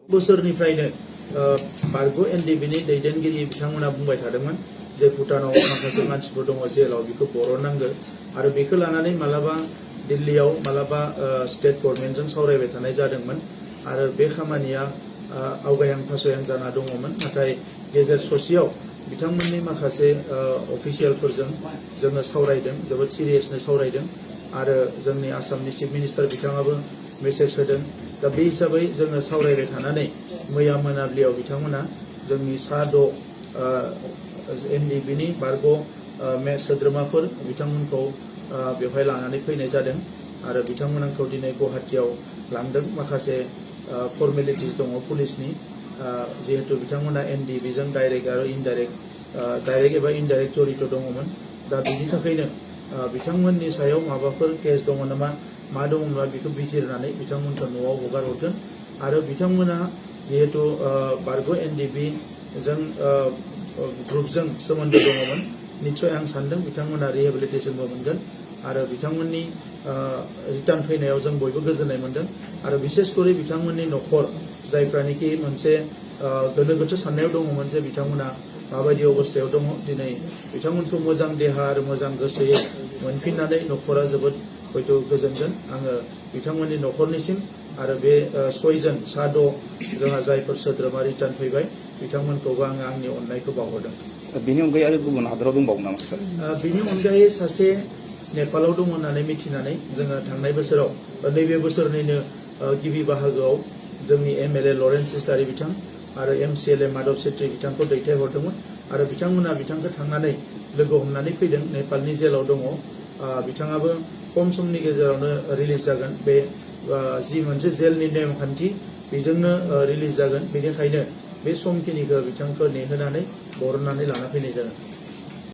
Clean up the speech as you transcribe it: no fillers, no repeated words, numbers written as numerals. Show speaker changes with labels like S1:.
S1: बोसोरनिफ्रायनो बारग' एनडिबिनि दैदेनगिरि बिथांमोना बुंबाय थादोंमोन जे भुटानाव माखासे मानसिफोर दङ जेलाव बेखौ बरननांगौ आरो बेखौ लानानै मालाबा दिल्लीयाव मालाबा स्टेट गभर्नमेन्टजों सावरायबाय थानाय जादोंमोन आरो बे खामानिया आवगायां फासयां जाना दङमोन नाथाय गेजेर ससेयाव बिथांमोननि माखासे अफिसियेलफोरजों जोङो सावरायदों जोबोद सिरियासनो सावरायदों आरो जोंनि आसामनि चिफ मिनिस्टार बिथाङाबो मेसेज होदों दा बे हिसाबै जोङो सावरायबाय थानानै मैया मोनाबिलियाव बिथांमोना जोंनि सा 6 एनडिबिनि बारग' सोद्रोमाफोर बिथांमोनखौ बेवहाय लानानै फैनाय जादों आरो बिथांमोनखौ दिनै गुवाहाटियाव लांदों माखासे फर्मेलिटिस दङ पुलिसनि जिहेतु बिथांमोना एनडिबिजों डाइरेक्ट आरो डाइरेक्ट एबा इनडाइरेक्ट जड़ित दङमोन दा बिनि थाखायनो बिथांमोननि सायाव माबाफोर केस दङ नामा मा दङब्ला बेखौ बिजिरनानै बिथांमोनखौ न'आव हगार हरगोन आरो बिथांमोना जिहेतु बारग' एनडिबि जों ग्रुपजों सोमोन्दो दङमोन निश्चय आं सान्दों बिथांमोना रिहेबिलिटेसनबो मोनगोन आरो बिथांमोननि रिटार्न फैनायाव जों बयबो गोजोननाय मोनदों आरो बिसेसकरि बिथांमोननि न'खर जायफ्रानिकि मोनसे गोनो गोथो साननायाव दङमोन जे बिथांमोना माबायदि अबस्थायाव दङ दिनै बिथांमोनखौ मोजां देहा आरो मोजां गोसोयै मोनफिननानै न'खरा जोबोद हयथ' गोजोनगोन आङो बिथांमोननि न'खरनिसिम आरो बे 6 जन सा 6 जोंहा जायफोर सोद्रोमा रिटार्न फैबाय बिथांमोनखौबो आङो आंनि अननायखौ बावहरदों।
S2: बेनि अनगायै आरो गुबुन हादराव दंबावो नामा सार?
S1: बेनि अनगायै सासे नेपालाव दङ होननानै मिथिनानै जोङो थांनाय बोसोराव नैबे बोसोरनिनो गिबि बाहागोआव जोंनि एमएलए लरेन्स इस्लारि बिथां आरो एमसिएलए माधव सेट्रि बिथांखौ दैथायहरदोंमोन आरो बिथांमोना बिथांखौ थांनानै लोगो हमनानै फैदों नेपालनि जेलाव दङ बिथाङाबो खम समनि गेजेरावनो रिलिज जागोन बे जि मोनसे जेलनि नेमखान्थि बेजोंनो रिलिज जागोन बेनिखायनो बे समखिनिखौ बिथांखौ नेहोनानै बरननानै लाना फैनाय जागोन।